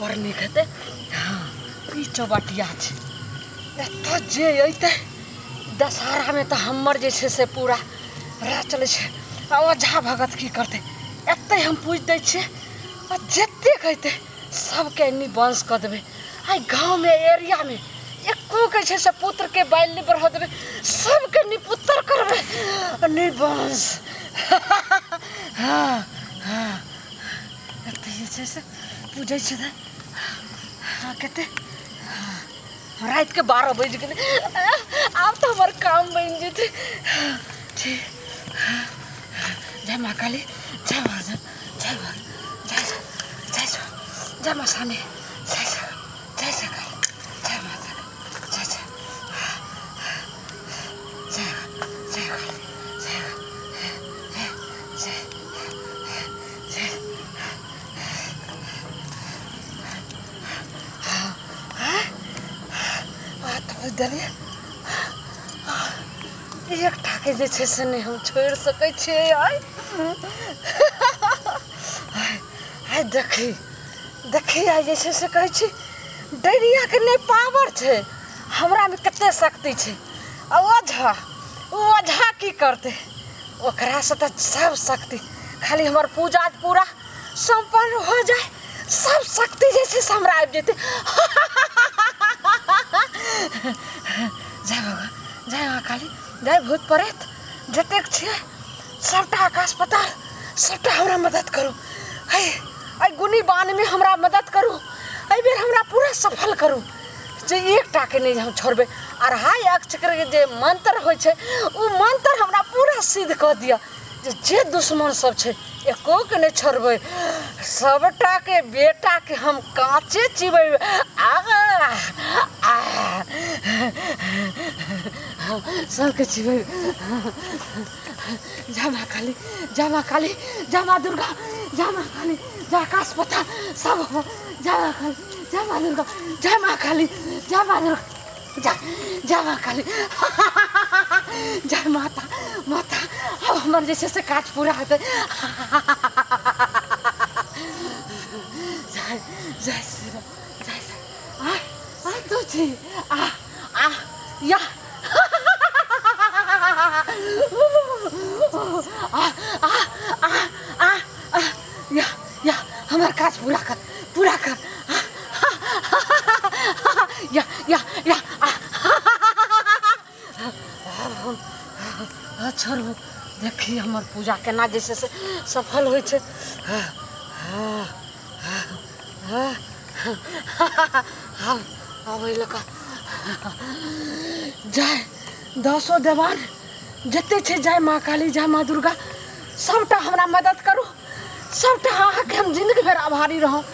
बड़ नीक हेतै। हँ ई चौबटिया छै, एतऽ जे अयतै दशहरामे तऽ हमर जे छै से पूरा राज चलै छै। आ ओझा भगत की करतै, एतै हम पूछि दै छियै आ जतेक अयतै सबके एन्नी वंश कऽ देबै। आइ गाँवमे एरियामे एको के छै से पुत्रके बालि नहि बढ़ऽ देबै, सबके निपुत्र करबै निवंश। हँ हँ एतै जे छै से पूजै छै। हँ कते रातिके 12 बजि गेलै, आब तऽ हमर काम बनि जेतै। ठीक, जय माँ काली, जय माँ, जय माँ, जय जय जय माँ सानी, जय जय जय काली, जय माता, जय जय जय जय काली, जय जय जय। तऽ देलियै एकटाके जे छै से नहि हम छोड़ि सकै छियै। आइ आइ देखी देखी आइ जे छै से कहै छी डैनियाके नहि पावर छै, हमरामे कते शक्ति छै। आ ओझा ओझा की करतै, ओकरासँ तऽ सब शक्ति खाली हमर पूजा पूरा सम्पन्न हो जाए, सब शक्ति जे छै से हमरा आबि जेतै। जय भगवान, जय माँ काली, जय भूत प्रेत जतेक छियै सबटा आकाश पताल सबटा हमरा मदद करू। है एहि गुनी बानमे हमरा मदद करू, एहिबेर हमरा पूरा सफल करू जे एकटाके नहि हम छोड़बै। अढ़ाई अक्षरके जे मंत्र होइ छै ओ मंत्र हमरा पूरा सिद्ध कऽ दिअ जे जे दुश्मन सब छै एकोके नहि छोड़बै, सबटाके बेटाके हम काँचे चिबेबै। आ आ सबके चिबेबै। जय माँ काली, जय माँ काली, जय माँ दुर्गा, जय माँ काली, जय आकाश पताल सब, जय माँ काली, जय माँ दुर्गा, जय माँ काली, जय माँ दुर्गा, जय जय माँ काली, जय माता माता। अब हमर जे छै से काज पूरा हेतै। जय जय श्री राम, जय श्री आ आ तू छी आ आ या आ आ आ आ आ या या हमर काज पूरा कर, पूरा कर। या या या आ छोड़ू, देखी हमर पूजा केना जे छै से सफल होइ छै। आब एहि लऽ कऽ जय दसो देवान जते छै, जय माँ काली, जय माँ दुर्गा, सबटा हमरा मदद करू, सबटा अहाँके हम जिंदगी भरि आभारी रहब।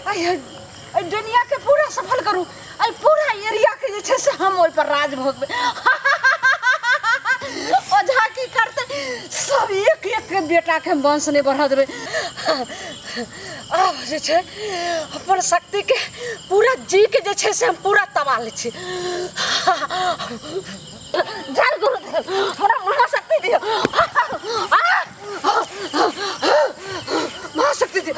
एहि दुनियाके पूरा सफल करू, एहि पूरा एरियाके जे छै से हम ओहिपर राज भोगबै। ओझा की करतै, सब एक एक के बेटाके हम वंश नहि बढ़ऽ देबै। आब जे छै अपन शक्तिके पूरा जी के जे छै से हम पूरा तबाह लै छी। जय गुरुदेव, हमरा महाशक्ति दियौ, महाशक्ति दियौ।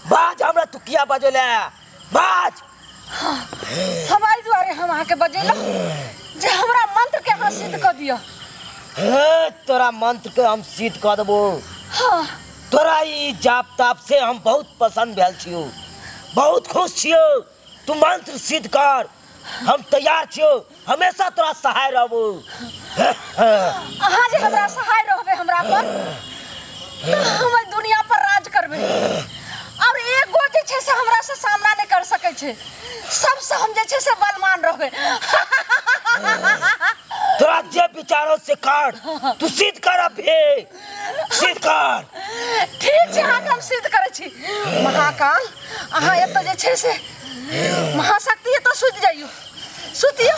बाज हमरा तू किया बजेले, बाज। हम एहि दुआरे हम अहाँके बजेलहुँ जे हमरा मंत्र के अहाँ सिद्ध कऽ दिअ। हे तोरा मंत्र के हम सिद्ध कऽ देबो। हाँ तोरा ई जाप ताप से हम बहुत पसंद भेल छियौ, बहुत खुश छियौ। तू मंत्र सिद्ध कर, हम तैयार छियौ, हमेशा तोरा सहाय रहबो। अहाँ जे हमरा सहाय रहबै हमरा पर, तऽ हम एहि दुनिया पर राज करबै। और एगो जे छै से हमरा से सामना नहि कर सकै छै, सबसे हम जे छै से बलमान रहबै। तोरा जे विचार हो से कर, तू सिद्ध कर अभी, सिद्ध कर। ठीक छै, अहाँके हम सिद्ध करै छी। महाकाल अहाँ एतऽ जे छै से महाशक्ति एतऽ सुति जाइयौ, सुतियौ।